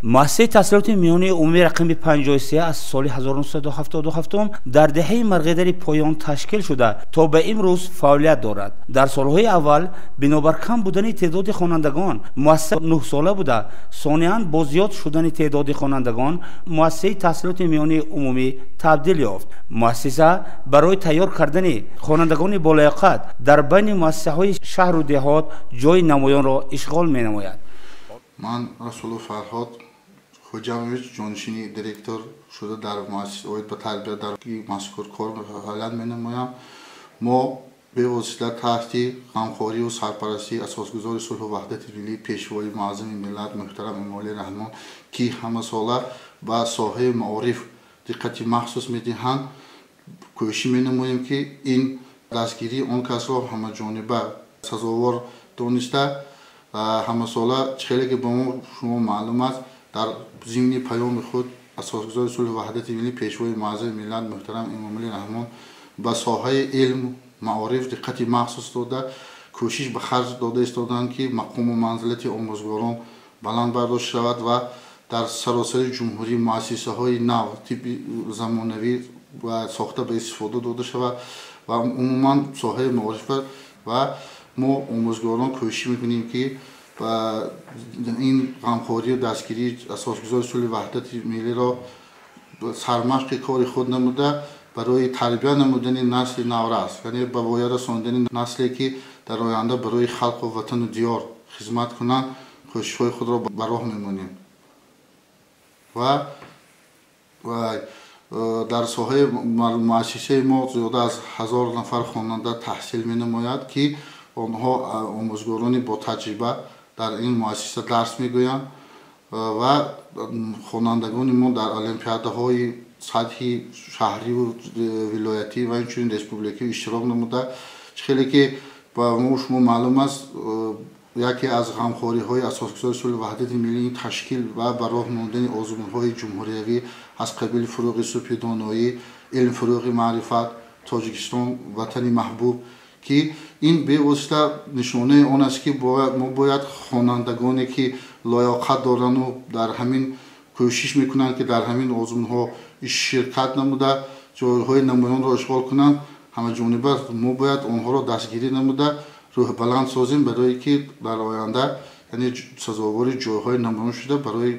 Муассисаи таҳсилоти миёнаи умумии рақами 53 аз соли 1977 дар деҳаи Марғидари Поён ташкил шуда то ба имрӯз фаъолият дорад. Дар солҳои аввал бинобар кам будани теъдоди хонандагон муассиса 9сола буда, сониян бо зиёд шудани теъдоди хонандагон муассисаи таҳсилоти миёнаи умумӣ табдил ёфт. Муассиса барои тайёр кардани хонандагони болаёқат дар байни муассисаҳои шаҳру деҳот ҷои намоёнро ишғол менамояд. Ман Расулов Фарҳод Хоҷамович, ҷонишини директор шуда дар муассиса оид ба тарбия дар мазкур кор фаъолият менамоям. Мо бевосита таҳти ғамхорию сарпарастии асосгузори сулҳу ваҳдати миллӣ, пешвои муаззами миллат муҳтарам Эмомалӣ Раҳмон, ки ҳамасола ба соҳаи маориф диққати махсус медиҳанд, кӯшиш менамоем, ки ин дастгирии он касро ҳамаҷониба сазовор дониста ва ҳамасола, хеле ки ба мо шумо маълум аст, дар зимни паёми худ асосгузори сулҳу ваҳдати миллӣ, пешвои муаззами миллат муҳтарам Эмомалӣ Раҳмон ба соҳаи илм маориф диққати махсус дода, кӯшиш ба харҷ дода истоданд, ки мақому манзилати омӯзгорон баланд бардошта шавад ва дар саросари ҷумҳурӣ муассисаҳои нав типи замонавӣ ва сохта ба истифода дода шавад ва умуман соҳаи маориф ва мо омӯзгорон кӯшиш мекунем, ки ба ин ғамхорию дастгирии асосгузори сулҳи ваҳдати миллиро сармашқи кори худ намуда, барои тарбия намудани насли наврас, яъне ба воя расондани насле, ки дар оянда барои халқу ватану диёр хизмат кунанд, кӯшишҳои худро ба роҳ мемонем. Ва дар соҳаи муассисаи мо зиёда аз 1000 нафар хонанда таҳсил менамояд, ки онҳо омӯзгорони ботаҷриба дар ин муассиса дарс мегӯянд ва хонандагони мо дар олимпиадаҳои сатҳи шаҳриву вилоятӣ ва инчунин республикавӣ иштирок намуда. Хеле ки ба мо шумо маълум аст, яке аз ғамхориҳои асосгузори сулҳу ваҳдати миллӣ ташкил ва ба роҳ мондани озмунҳои ҷумҳуриявӣ аз қабили «Фурӯғи субҳи доноӣ», «Илм фурӯғи маърифат», «Тоҷикистон ватани маҳбуб», ки ин бевосита нишонаи он аст, ки мо бояд хонандагоне, ки лоёқат дорану дар ҳамин кӯшиш мекунанд, ки дар ҳамин озмунҳо ширкат намуда ҷойҳои намоёнро ишғол кунанд, ҳамаҷониба мо бояд онҳоро дастгирӣ намуда рӯҳбаланд созем, барое ки дар оянда, яъне сазовори ҷойҳои намоён шуда, барои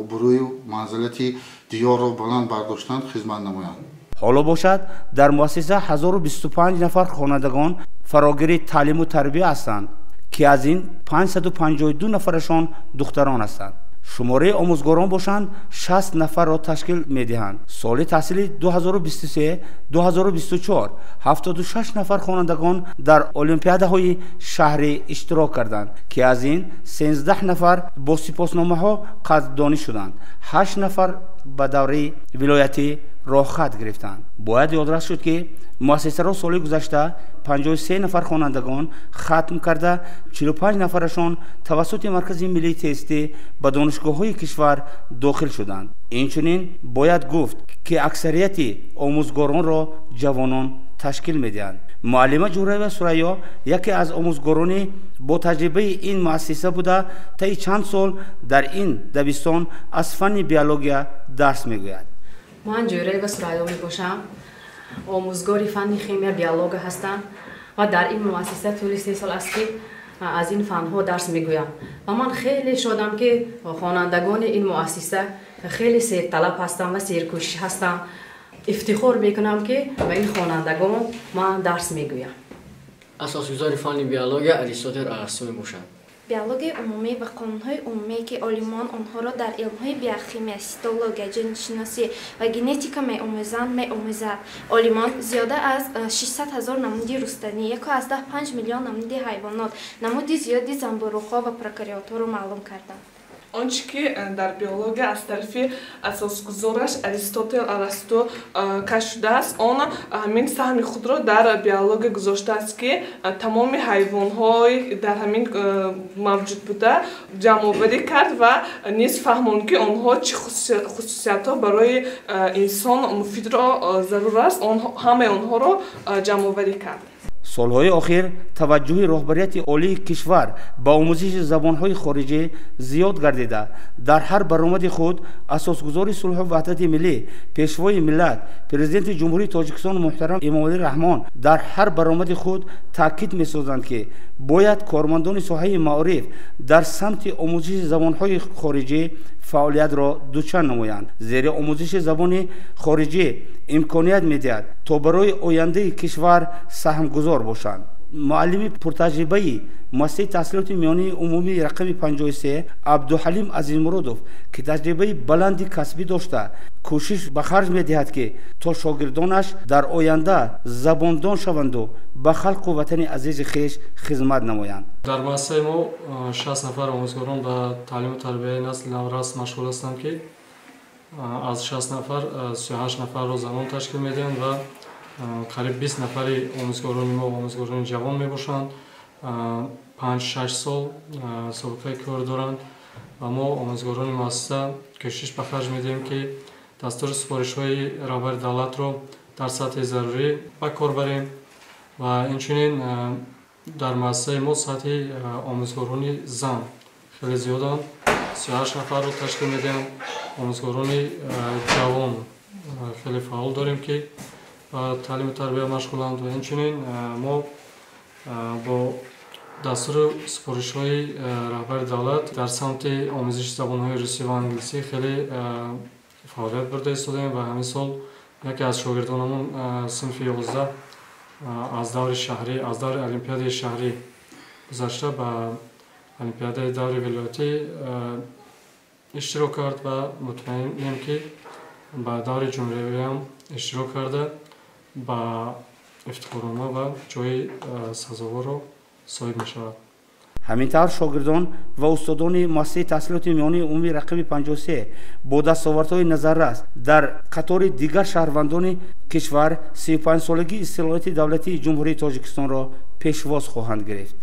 обрӯю манзилати диёрро баланд бардоштан хизмат намоянд. Ҳоло бошад, дар муассиса 1025 нафар хонандагон фарогири таълиму тарбия ҳастанд, ки аз ин 552 нафарашон духтарон ҳастанд. Шумораи омӯзгорон бошанд, 60 нафарро ташкил медиҳанд. Соли таҳсили 2023-2024 76 нафар хонандагон дар олимпиадаҳои шаҳрӣ иштирок карданд, ки аз ин 13 нафар бо сипосномаҳо қадрдонӣ шуданд, 8 нафар ба давраи вилоятӣ роҳхат гирифтанд. Бояд ёдрас шуд, ки муассисаро соли гузашта 53 нафар хонандагон хатм карда, 45 нафарашон тавассути Маркази миллии тестӣ ба донишгоҳҳои кишвар дохил шуданд. Инчунин бояд гуфт, ки аксарияти омӯзгоронро ҷавонон ташкил медиҳанд. Муаллима Ҷураева Сурайё яке аз омӯзгорони бо таҷрибаи ин муассиса буда, таи чанд сол дар ин дабистон аз фанни биология дарс мегӯяд. Ман Ҷӯраева Сурайё мебошам, омӯзгори фанни химия биология ҳастам ва дар ин муассиса тӯли 3 сол аст, ки аз ин фанҳо дарс мегӯям, ва ман хеле шодам, ки хонандагони ин муассиса хеле серталаб ҳастанд ва серкӯшиш ҳастанд. Ифтихор мекунам, ки ба ин хонандагон ман дарс мегӯям. Асосгузори фанни биология Аристотел Арасту мебошад. Биологияи умумӣ ва қонунҳои умумие, ки олимон онҳоро дар илмҳои биохимия, ситология, ҷинсшиносӣ ва генетика меомӯзанд, меомӯзад. Олимон зиёда аз 600 ҳазор намуди рустанӣ, 1,5 миллион намуди ҳайвонот, намуди зиёди занбӯруғҳо ва прокариотҳоро маълум карданд. Он чӣ ки дар биология аз тарафи асосгузораш Аристотел Арасту кашф шудааст, он ҳамин саҳми худро дар биология гузоштааст, ки тамоми ҳайвонҳои дар ҳамин мавҷуд буда ҷамъоварӣ кард ва низ фаҳмонд, ки онҳо чӣ хусусиятҳо барои инсон муфидро зарур аст, ҳамаи онҳоро ҷамъоварӣ кард. Солҳои охир таваҷҷӯҳи роҳбарияти олии кишвар ба омӯзиши забонҳои хориҷӣ зиёд гардида, дар ҳар баромади худ асосгузори сулҳу ваҳдати миллӣ, пешвои миллат, президенти Ҷумҳурии Тоҷикистон муҳтарам Эмомалӣ Раҳмон дар ҳар баромади худ таъкид месозанд, ки бояд кормандони соҳаи маориф дар самти омӯзиши забонҳои хориҷӣ фаъолиятро дучанд намоянд, зеро омӯзиши забони хориҷӣ имконият медиҳад, то барои ояндаи кишвар саҳмгузор бошанд. Муаллими пуртаҷрибаи муассисаи таҳсилоти миёнаи умумии рақами 53 Абдуҳалим Азизмуродов, ки таҷрибаи баланди касбӣ дошта, кӯшиш ба харҷ медиҳад, ки то шогирдонаш дар оянда забондон шаванду ба халқу ватани азизи хеш хизмат намоянд. Дар муассисаи мо 60 нафар омӯзгорон ба таълиму тарбияи насли наврас машғул ҳастанд, ки аз 60 нафар 38 нафарро занон ташкил медиҳанд ва қариб 20 нафари омӯзгорони мо омӯзгорони ҷавон мебошанд, 5-6 сол собиқаи кор доранд ва мо омӯзгорони муассиса кӯшиш ба харҷ медиҳем, ки дастуру супоришҳои раҳбари давлатро дар сатҳи зарурӣ ба кор барем ва инчунин дар муассисаи мо сатҳи омӯзгорони зан хеле зиёданд, 38 нафарро ташкил медиҳанд. Омӯзгорони ҷавон хеле фаъол дорем, ки ба таълиму тарбия машғуланд ва инчунин мо бо дастуру супоришҳои раҳбари давлат дар самти омӯзиши забонҳои русӣ ва англисӣ хеле фаъолият бурда истодаем ва ҳамин сол яке аз шогирдонамон синфи 11 аз даври шаҳрӣ, аз даври олимпиадаи шаҳрӣ гузашта ба олимпиадаи даври вилоятӣ иштирок кард ва мутмаинем, ки ба даври ҷумҳуриявиам иштирок карда, ба ифтихорнома ва ҷои сазоворро соҳиб мешавад. Ҳамин тавр, шогирдон ва устодони муассисаи таҳсилоти миёнаи умумии рақами 53 бо дастовардҳои назаррас дар қатори дигар шаҳрвандони кишвар 35-солагии истиқлолияти давлатии Ҷумҳурии Тоҷикистонро пешвоз хоҳанд гирифт.